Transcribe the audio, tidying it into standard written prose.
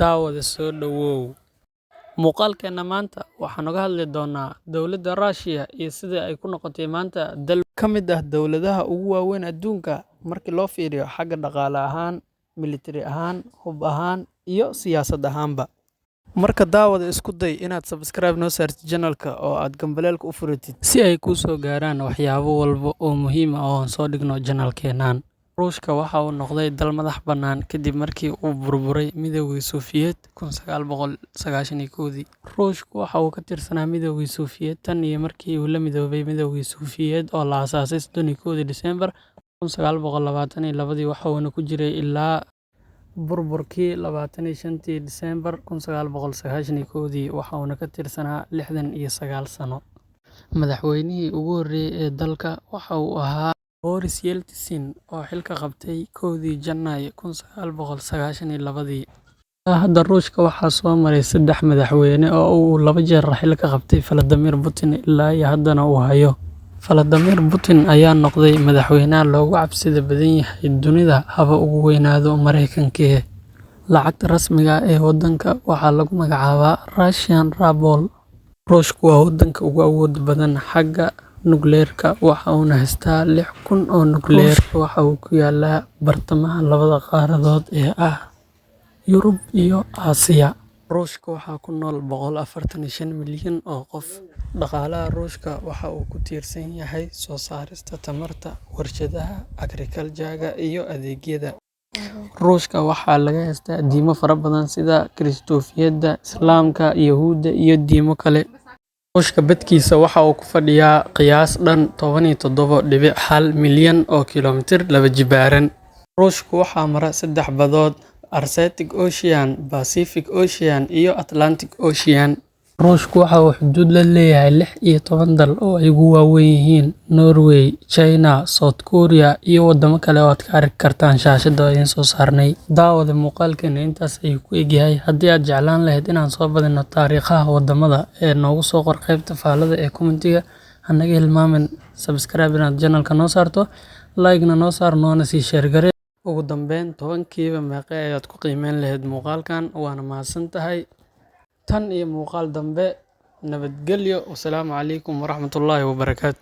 Daawade, soo dhowow. Muuqaalkeena maanta waxaan uga hadli doonaa dowladda Russia iyo sida ay ku noqotay maanta dal ka mid ah dowladaha ugu waaweyn adduunka markii loo fiiriyo xagga dhaqaale ahaan, military ahaan, hub ahaan iyo siyaasad ahaanba. Marka daawada, isku day inaad subscribe noo saartid channelka oo aad gambaleelka u furatid si ay kuu soo gaaraan waxyaabo walba oo muhiim ah oo aan soo dhigno channelkeenan. Ruushka waxa uu noqday dal madax bannaan kadib markii uu burburay Midowgii Sofiyeet 1991-dii. Ruushku waxa uu ka tirsanaa Midowgii Sofiyeet tan iyo markii uu la midoobay Midowgii Sofiyeet oo la aasaasay 31 Diseembar 1922, waxa uuna ku jiray ilaa burburkii 25 Diseembar 1991, waxa uuna ka tirsanaa 69 sano. Madaxweynihii ugu horreeyay ee dalka waxa uu ahaa Boris Yeltsin oo xilka qabtay 1dii Janaayo 1992. Ilaa hadda Ruushka waxaa soo maray saddex madaxweyne oo uu laba jeer xilka qabtay Vladimir Putin ilaa iyo haddana uu hayo. Vladimir Putin ayaa noqday madaxweynaha loogu cabsida badan yahay dunida, haba ugu weynaado Mareykankee. Lacagta rasmiga ah ee waddanka waxaa lagu magacaabaa Russian ruble. Ruushku waa waddanka ugu awoodda badan xagga nukliyeerka, waxa uuna haystaa 6,000 oo nukliyeer. Ruushka waxa uu ku yaallaa bartamaha labada qaaradood ee ah Yurub iyo Aasiya. Ruushka waxaa ku nool 145 milyan oo qof. Dhaqaalaha Ruushka waxa uu ku tiirsan yahay soo saarista tamarta, warshadaha, agriculture iyo adeegyada. Ruushka waxaa laga haystaa diimo fara badan sida Kirishtoofiyadda, Islaamka, Yuhuudda iyo diimo kale. Ruushka badkiisa waxa uu ku fadhiyaa qiyaas dhan 17.1 milyan oo kiiloomitir laba jibaaran. Ruushka waxaa mara saddex badood: Arctic Ocean, Pacific Ocean iyo Atlantic Ocean. Ruushku waxa uu xuduud la leeyahay 16 dal oo ay ugu waaweyn yihiin Norway, China, South Korea iyo wadamo kale oo aad ka arki kartaan shaashadda oo idiin soo saarnay. Daawade, muuqaalkeena intaas ayuu ku egyahay. Haddii aad jeclaan lahayd inaan soo badino taariikhaha wadamada, ee noogu soo qor qaybta faallada ee comment-iga. Hanaga hilmaamin subscribe inaad channelka noo saarto, like-na noo saar, noona sii share garee. Ugu dambeyn, 10kiiba meeqa ayaad ku qiimeyn lahayd muuqaalkan? Waana mahadsan tahay. Tan iyo muuqaal dambe, nabadgelyo. Wasalaamu calaykum waraxmatullaahi wabarakaatu.